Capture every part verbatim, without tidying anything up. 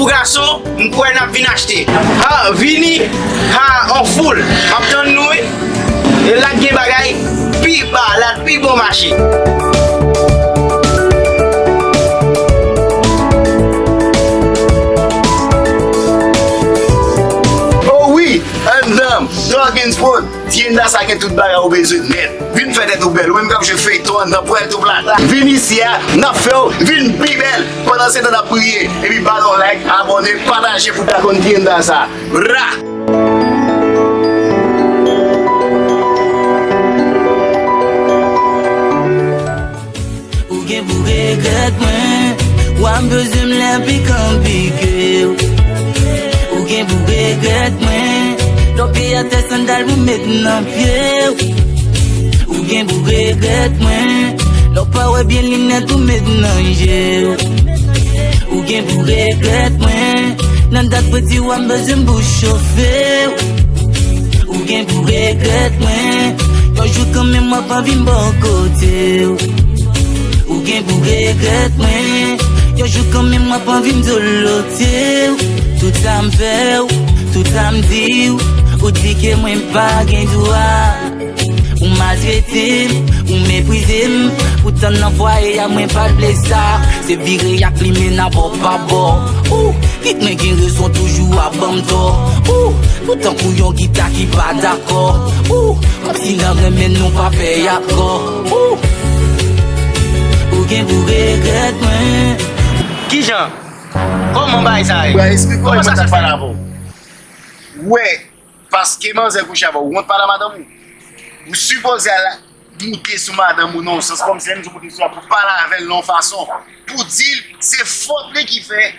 Gason, m kwè n ap vin achte. Ha, vini, ha, on foul. M ap tann nou, wi. E la k gen bagay pi ba, la k pi bon mache. Oh wi, anndan Dog and Spoon, Tienda sa gen tout bagay ou bezwen nèt. Vin fè tèt ou bèl, ou menm k ap jwe feyton anndan Puerto Plata. Vin isi a, n ap fè w vin pi bèl. Pandan se tan n ap priye, epi ba n yon like, abòne, pataje pou ta konn Tienda sa. Ra! Ou gen pou regrèt mwen, w ap bezwen m lè pikan pike w. Ou gen pou regrèt mwen, lè w pye atè sandal pou met nan pye w. Ou gen pou regrèt mwen, lè w pa wè byen linèt ou met nan je w. Ou gen pou regrèt mwen, nan dat fredi w ap bezwen m pou chofe w. Ou gen pou regrèt mwen, yon jou kanmenm w ap anvi m bò kote w. Ou gen pou regrèt mwen, yon jou kanmenm w ap anvi m dolote w. Tout sa m fè w, tout sa m di w, ou di ke mwen pa gen dwa. Ou maltrete m, ou meprize m, poutan nan fwaye a mwen pa t vle sa. Se vire ak limen nan bò pa bò. Ou, lit mwen gen rezon toujou ap ban m tò. Ou, nou tankou yon gita ki pa dakò. Ou, kòmsi nan renmen nou pa fè akò. Ou, ou gen pou regrèt mwen. Kijan? Kòman bagay sa ye? Mwen eksplike w, mwen sa pale avè w. Wè, paske manzè kouche avè w, ou wont pale a madanm ou. Ou sipoze al moute sou madanm ou nan yon sans kòmsi lè misye moute sou la pou pale avè l nan yon fason, pou di l se fòt li ki fè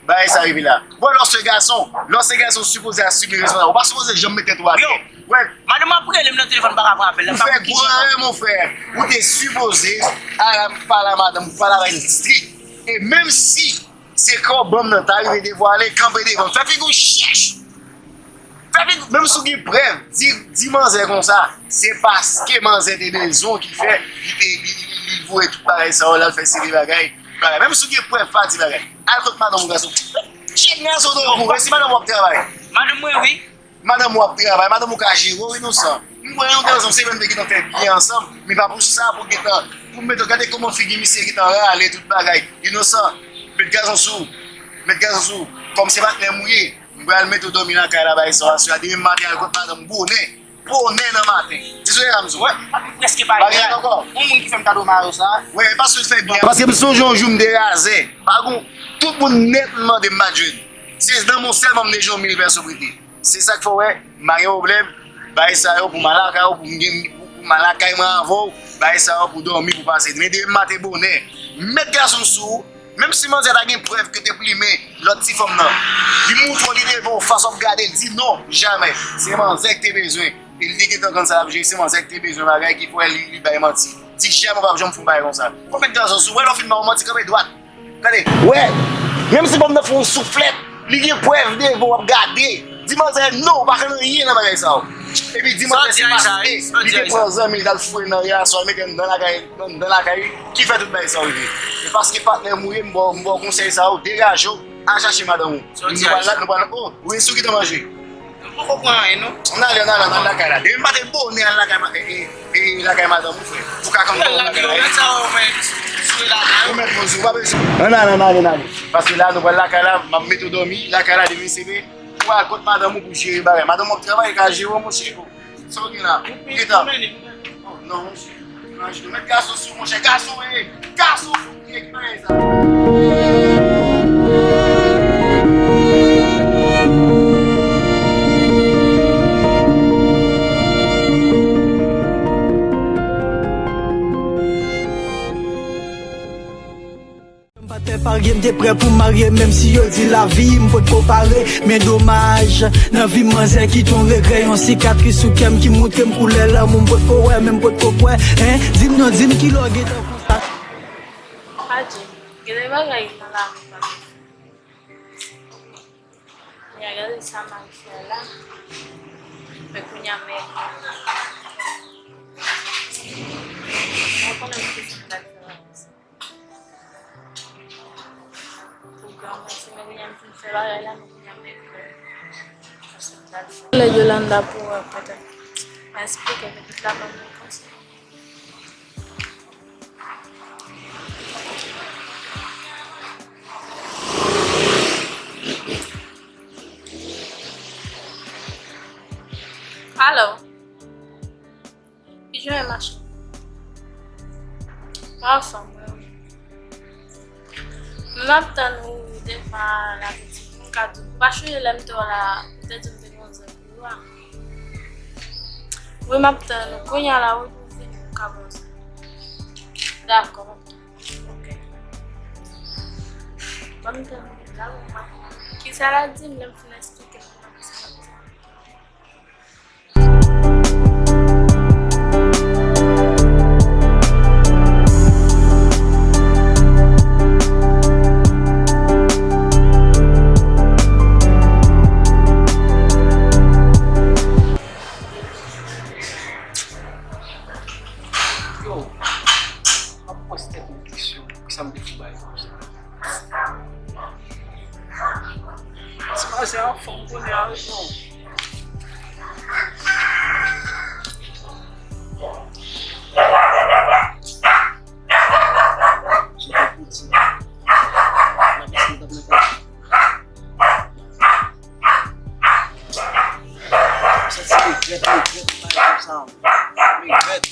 bagay sa rive la. Wè, lè w se gason, lè w se gason, ou sipoze asime responsab. Ou pa sipoze janm met tèt ou atè. Wè, madanm ap rele m nan telefòn, m pa ka pran apèl la, m pa konn kijan. Ou fè gwo erè, mon frè. Ou te sipoze al pale a madanm ou, pale avè l strik. E menm si se kòb ban m nan, ta rive devwale, kanpe devan l, fè figi w chèch. Fè vin, menm si w gen prèv, di, di manzè konsa, se paske manzè te bezwen w ki fè li te, li, li, li, li voye tout bagay sa yo, l al fè seri bagay, bagay. Menm si w gen prèv, pa di bagay. Al kot madanm ou, gason. Chèk gason w tou, si madanm ou ap travay. Madanm mwen, wi. Madanm ou ap travay, madanm ou ka jere w, inosan. M kwè nou te ansanm, se menm te gentan fè byen ansanm, men pa pou sa pou gentan, pou mete w, gade kòman figi misye gentan rale tout bagay, inosan. Met gason sou, met gason sou, kòm se patnè m ou ye. M pral mete w dòmi lakay la, bay sa w aswè a. Demen maten, al kot madanm bonè. Bonè nan maten. Ti sonje sa m di w. Wè, m prèske pa gen ankò. Yon moun ki fè m kado mayo sa. Wè, paske w fè byen. Paske m sonje yon jou m te razè. Pa gon, tout moun nèt m mande m pa t jwenn. Se nan men w sèlman m te jwenn yon mil pèso prete. Se sa k fè w wè, m pa gen pwoblèm. Bagay sa yo pou m al lakay ou, pou m gen, pou, pou m al lakay mwen avè w. Bagay sa yo pou dòmi, pou pase. Men demen maten bonè. Met gason sou ou. Menm si manzè ta gen prèv ke te plimen lòt ti fanm nan, li moutre w li devan w fas w ap gade l, di non, jamè. Se manzè k te bezwen. E li te gentan konn sa l ap jere, se manzè k te bezwen bagay ki fè li, li bay manti. Di jamè w p ap janm fè yon bagay konsa. Fò w met gason sou w, wè lè w fin ba w manti, kanpe dwat. Gade, wè, menm si fanm nan fè yon souflèt, li gen prèv devan w ap gade. Di manzè non, ou pa konn anyen nan bagay sa yo. Epi di manzè se paske li te pran zanmi l t al foure nan reyasyon, mete anndan lakay, anndan lakay li, ki fè tout bagay sa yo rive. E paske patnè m ou ye, m ba w, m ba w konsèy sa yo, degaje w, al chache madanm ou. Nou pral la, nou pral, oh, ou resi w gentan manje. M poko pran anyen, non. Ann ale, ann ale, ann ale lakay la. Demen maten bonè al lakay ma-, e, e, e, lakay madanm ou, frè. Ou ka kanpe lakay la. Ou mèt manje, ou pa bezwen. Ann ale, ann ale, ann ale. Paske la, nou pral lakay la, m ap mete w dòmi, lakay la, demen se Ou al kot madanm ou pou jere bagay. Madanm ou ap travay, li ka jere w, monchè. Sa w gen la? Ou gentan. Oh, non, monchè. Imajine w. Met gason sou, monchè. Gason, e, gason fou, e, ki bagay sa? M pa t pè parye, m te prè pou marye, menm si yo di lavi m potko pare. Men domaj, nan vi m manzè kite yon regrè, yon sikatris sou kè m ki moutre m koulè lanmou m potko wè, men m potko kwè. Hein, di m non, di m kilè w gentan konsa. Pa di m, gen de bagay nan lavi pa. Men gade sa m al fè la. Men kounye a, men mwen konnen m te fè m gade sa la konsa. Pou granmoun, se men kounye a m fin Fè bagay la, men kounye a m mèt fè. Lè Yolanda pou wè, petèt, mwen esplike petèt la ban mwen konsèy. Alo. Kijan w ye, ma cheri? Mwen anfòm, wi. M ap tann ou devan la boutik pou m ka di w. Ou pa chonje lè m te wè w la, ou te di m te gen yon zèv pou ou a? Wi, m ap tann ou. Kounye a la, wi, pou w vini pou m ka ba w sa. Dakò, m ap tann ou. Ok. Ban m tann ou. Kisa l ap di m lè m fin esplike l sa l ap di m? Yo, m ap poze tèt mwen kesyon, poukisa m te fè bagay konsa? Ti mazen anfòm kounye a, wi, non. Jan te pou di, la pèsòn t ap nan kay. M santi regrèt, regrèt, bagay konsa. Regrèt.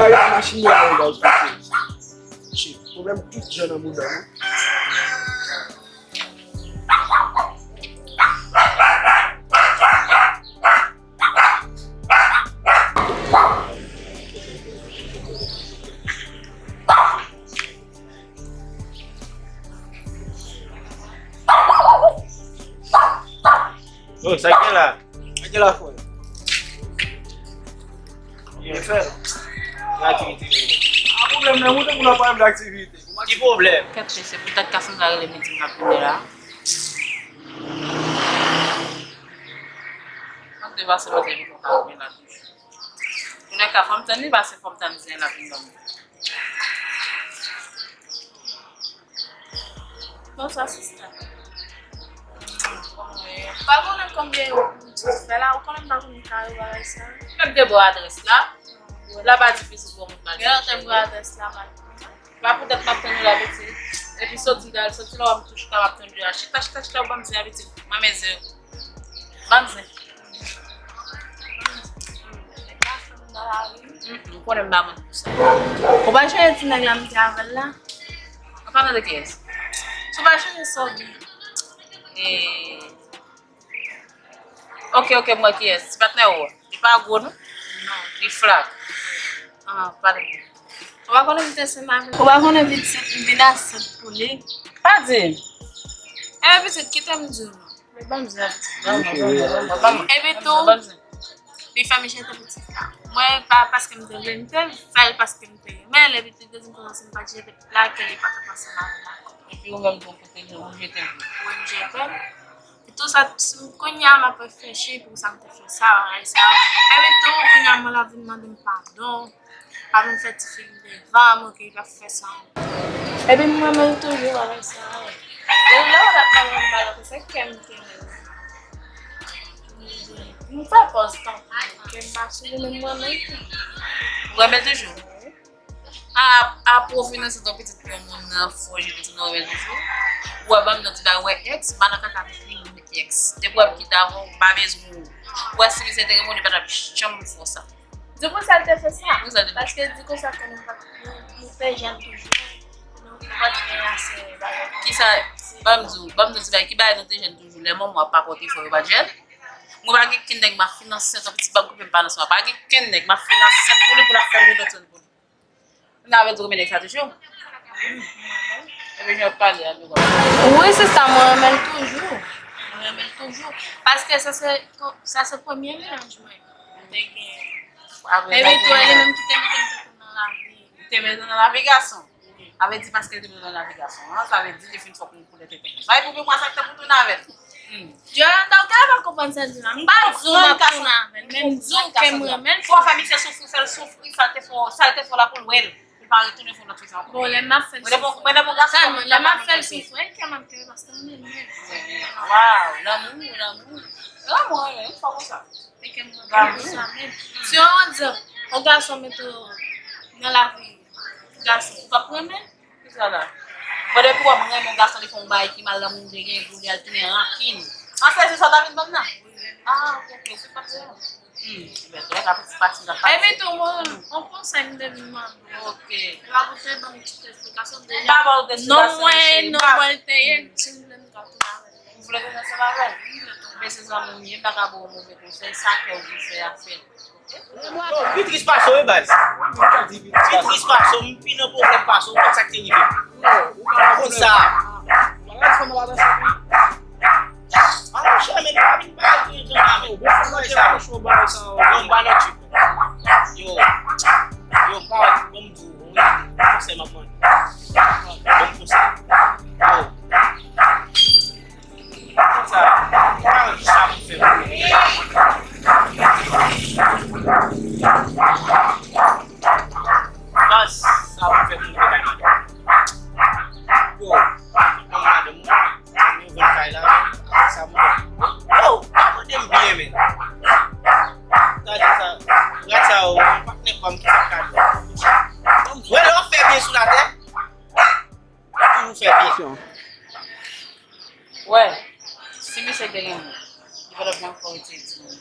Ay, machin yo la, yo baz, pase. Shit, pwoblèm tout jan nan mouda, non. Yo, sa gen la? Sa gen la, frè? Byen fè. Gen aktivite, wi. A, pwoblèm nan, mwen te pou nan pale de aktivite. Ki pwoblèm? Kèt se poutèt ka fanm la rele m di m l ap vini la. Mwen te pase mwen te vin konn ka vin la toujou. Kounye a ka fanm tann li pase fòm tann zen l ap vin ban mwen. Bonswa, sista. Pa konnen konbyen ou sot fè la, ou konnen m pa konn kare bagay sa. Mwen te ba w adrès la. La pa difisil pou yon moun mal chèche. Gen lòt mwen adrès la mal. Pa poutèt m ap tann ou la, pitit. Epi soti, dal soti la, w ap tou chita, m ap tann ou la. Chita, chita, chita, ou ban m zen, pitit. Mwen men zen. Ban m zen. Mm, ou konnen m pa moun pou sa. Ou pa chonje ti nèg la m te avè l la? An palan de kiyès? Si w pa chonje sa w gen. E, ok, ok, m wè kiyès. Ti patnè ou a. Li pa gwo, non? Non. Li flak. Ah, pale. Ou pa konnen m te ansanm avè l? Ou pa konnen pitit m vin ansent pou li? Pa di m. Enben pitit, kite m di w non. Ban m zen, pitit. Ban m, ban m, ban m, ban m. Epi tou, li fè m jete pitit la. Mwen, pa, paske m te vle, m te fè l paske m te renmen l, epi tou, li te di m konsa, si m pa t jete pitit la, ke li pa t ap ansanm avè m ankò. Epi ou menm tou, kote l, ou jete l? Wi, m jete l. Epi tou sa, kounye a, m ap reflechi pou sa m te fè sa, bagay sa. Epi tou, kounye a, mwen la vin mande m padon. Pa vin fè tifi m devan m, oke, li pa fè sa ankò. Epi m renmen l toujou, bagay sa a. Depi lè w wè m ap pale m pale, se kè m te renmen. M fè pòz tankou ke m pa sou li, men m renmen l tou. Ou renmen l toujou? A, a pwofite nan se ton pitit pou yon moun nan fò jete tou nan renmen l toujou. Ou wè ban m nan ti bagay, wè èks, m pa nan kaka pitit li, men èks. Depi w ap kite avè w, m pa bezwen w. Ou wè si misye te renmen w, li pa t ap janm fè w sa. Di konsa l te fè sa. Paske di konsa ke nou pa t, nou, nou te jèn toujou. Nou pa t gen ase bagay. Kisa, ban m di w, ban m di w ti bagay, ki bagay nou te jèn toujou, lè manman w ap pa pòte frè yo pa t jèn? Mwen pa gen kenn nèg m ap fin ansent, yon pitit pa koupe m pa nan sa. Pa gen kenn nèg m ap fin ansent pou li, pou l ap fè m jete yon timoun pou li. N ap di w renmen nèg sa toujou. Epi jan w ap pale a, nou konn. Wi, sista, mwen renmen l toujou. Mwen renmen l toujou. Paske sa se, sa se premye mennaj mwen. Mwen te gen. Epi tou, e li menm ki te mete m nan lavi. Li te mete w nan lavi gason. Sa vle di paske l te vle nan lavi gason an, sa vle di li fin fè pou, pou l te konsa. Epi pou mwen sa k te pou tounen avè l. Hmm. Jonathan, ou ka pa konprann sa l di la. M pa di w m ap tounen avè l, men m di w ke m renmen l. Fò fè misye soufri, fè l soufri, sa l te fè, sa l te fè la pou l wè l. Li pa retounen fè lòt fi sa ankò. Bon, lè m ap fè l soufri. Mwen de bon, mwen de bon gason, tann, lè m ap fè l soufri, e kè m ap kenbe paske m renmen l. Waw, lanmou, lanmou. Lanmou, yon fwa konsa. E kè m renmen l konsa menm. Si yon, yon gason mete w nan lavi gason, ou p ap renmen l? Kisa la? Bon, depi w ap renmen yon gason, li fè yon bagay ki mal, lanmou te gen pou li al tounen rankin. An, se sa w ta vin ban m nan? Ah, ok, ok, se pa sa. Hmm, ebyen, lè ka pati, pati, m ta pati. Epi tou, mwen, yon konsèy m te vin mande w. Ok. Epa pou te ban m ti esplikasyon de non mwen, non mwen l te ye, si m vle m ka tounen avè l. Ou vle tounen ansanm avè l? Wi, m vle tounen. Men se zanmi w m ye, m pa ka ba w move konsèy, sa kè w vle fè a, fè l. Ok? Yo, pi tris pase w, wi, baz. Pi tris pase w, m pi nan pwoblèm pase w, ou konn sa k te rive m. Ou konn sa. Bagay fanm la nan sa pi. Ah, monchè, men pa vin bay tou jan la, men. Ou konn sa. Non, m pa nan trip. Yo, yo, m pa, bon, m di w, wi, konsèy m ap mande. Bon, konsèy. Yo. Sa, sa, sa pou fè pou baz, sa pou fè pou mwen kay madanm. Yo, mwen madanm mwen, mwen vin kay la, apre sa mwen. Yo, pa mande m byen, men. Gade sa, gad sa, yo, patnè pa m ki fè kado. Wè lè w ap fè byen sou latè. Toujou fè byen. Wè, si misye te renmen w, li pa t ap janm fè w retire timoun.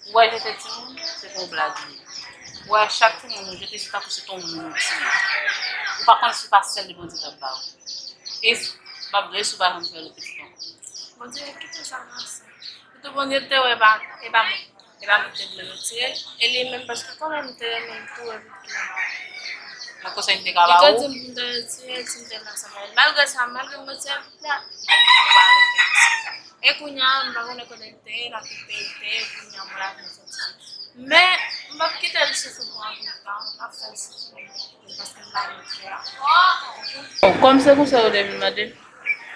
Ou wè jete timoun, se te yon blag li ye. Ou wè chak timoun ou jete se tankou se te yon moun ou tiye. Ou pa konn si pa sèl li Bondye t ap ba ou. E m ap di w, e si w pa janm fè l pitit ankò. Bondye kite sa nan sa. Pito Bondye te wè e pa, e pa mwen. E pa mwen ki te vle retire l. E li menm, paske konnen m te renmen l tou, epi tou. Nan konsèy m te ka ba ou. Li te di m pou m te retire l, si m te nan sa mwen. Malgre sa, malgre m retire l, li pa, li pa retire l. E kounye a, m pa konnen kote l te ye, nan ki peyi l te ye, kounye a, mwen la vin soti. Men, m p ap kite l soufri pou anpil tan, m ap fè l soufri, paske m pa vle fè a. Bon, kòm se konsèy ou te vin mande m,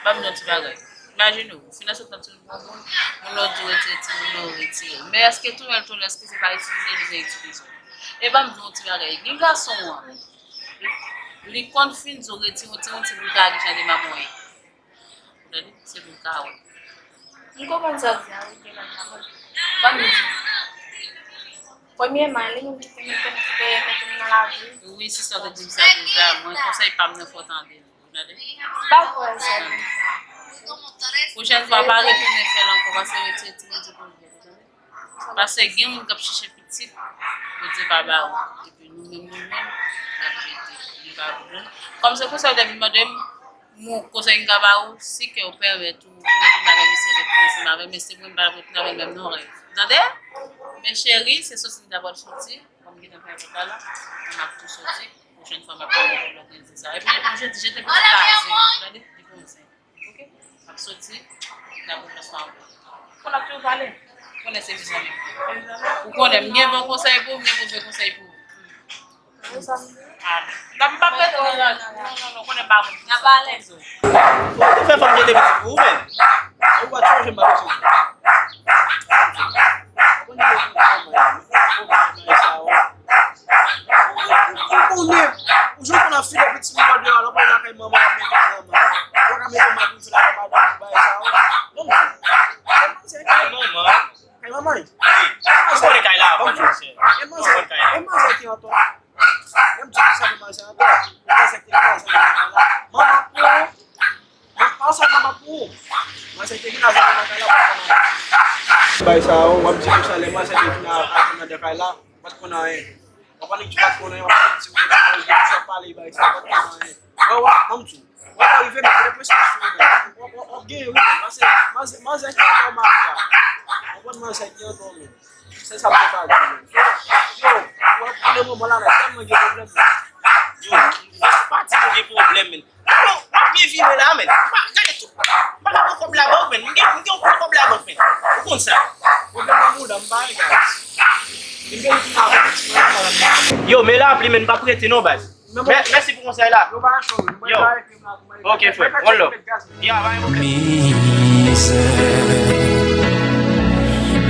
ban m yon ti bagay. Imajine w, ou fin nan sot nan ti Moun, moun nan di w retire timoun nan, ou retire l. Men èske tou lè l tounen, èske se pa itilize li vin itilize w? E ban m di w yon ti bagay. Gen gason an, li konn fin di w retire yon timoun, se pou l ka gen jan de mamonye. Ou tande? Se pou l ka wè. M konprann sa w di a, wi, gen lòt mamonye. Ban m di w. Premyèman, li menm ki te mete m, ki te mete m nan lavi. Wi, sista te di m sa deja. Mwen, konsèy pa m nan fò tande. Gade. Pa kwè sa. Pwochèn fwa, pa retounen fè l ankò, pase retire timoun ti pou l byen, tande? Pase gen moun k ap chèche pitit, Bondye pa ba ou. Epi nou menm, nou menm, n ap jete. Li pa bon. Kòm se pou sa, w te vin mande m, yon konsèy m ka ba ou, si kè w pèmèt ou retounen avè misye, retounen ansanm avè l, men se mwen, m pa retounen avè l menm non, rèv. Tande? Men cheri, se soti m ta pral soti, kòm gentan fè yon bagay la, m ap tou soti. Pwochèn fwa, m ap pale pou lòt nèg di sa. Epi, yon jodi, jete pitit la, se, gade, li gon zen. Oke? M ap soti, n ap wè lòt fwa ankò. Konnen ap toujou pale. Konnen se vizyon li. Ou konnen, m gen bon konsèy pou ou, m gen move konsèy pou ou. Ah, non, m p ap rete nan, non, non, non, konnen m pa moun. N ap pale. Ou te fè fanm jete pitit pou ou menm. Ou pa t chonje m pa t chonje. Ou konnen, ou konnen, ou jan konn ap file pitit moun nan deyò, lè w pral lakay manman w ap mete manman w. Ou pa ka mete manman w lakay manman w, bagay sa yo. Bon, bon. Kay manman. Kay manman. Wi. Ou konnen kay la, bon, monchè. Ou konnen kay la. E manzè ki antò. Menm di konsa pou manzè antò. Manzè ki antò, manman pou ou. Manman sa manman pou ou. Manzè ki vin a zanmi nan kay la pou manman. Bay sa yo, w ap di konsa lè manzè ki vin a, a zanmi nan kay la. Ou pa t konn anyen. W ap annik di w pa t konn anyen, w ap annik di w pa t konn anyen, w ap pale bay sa, w pa t konn anyen. Wè, wè, ban m di w. Wè, w rive menm, represyon sou ou menm. W ap, w ap, w ap genyen wi menm, paske manzè, manzè ki antò mafya. W konprann manzè ki antò menm. Se sa m te ka di w menm. Yo, yo, w ap pale moman la, la, tèlman gen pwoblèm menm. Yo, se pa di nou gen pwoblèm menm. Alò, w ap byen vire la, men. M pa, gade tou. M pa ka pran kòb la ban w, men. M gen, m gen yon kòb la ban, men. Ou konn sa. Pwoblèm nan mouda, m pa egare. M gen yon ti mavèk ti mwen, m pa egare. Yo, men lapli, men, m p ap rete non, baz. M Mè- Mèsi pou konsèy la. Yo. Ok, frè. One love. Ya, pa gen pwoblèm. Mizè.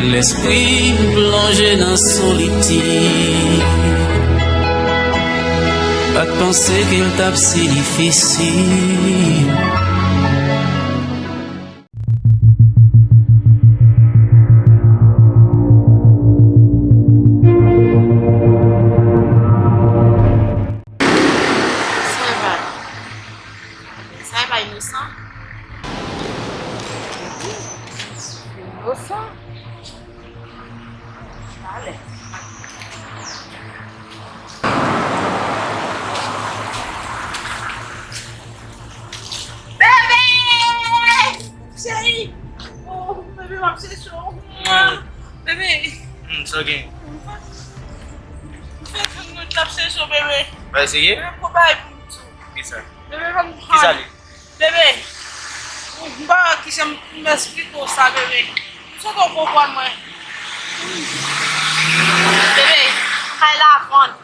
Lespri m plonje nan solitid. Pa t panse ke l t ap si difisil. Sa e pa, sa e pa inosan? Inosan? Talè. Bebe! Cheri! Oh, bebe, m ap chèche w. Bebe! Hmm, sa gen? M fè tout nout la ap chèche w, bebe. Bay serye? Bebe, m gon bagay pou m di w. Kisa? Bebe, ban m Kisa li? Bebe, m pa wè kijan m esplike w sa, bebe. M swete w konprann mwen. Bebe, kay la vann.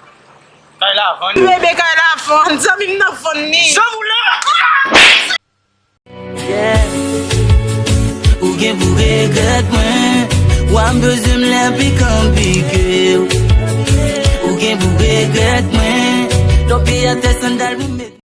Kay la vann? Bebe, kay la vann. Zanmi m nan vann li. Zanmi w la? Yeah. Ou gen pou regrèt mwen. W ap bezwen m lè pi konplike. Ou gen pou regrèt mwen. Topi atè sandal pou met.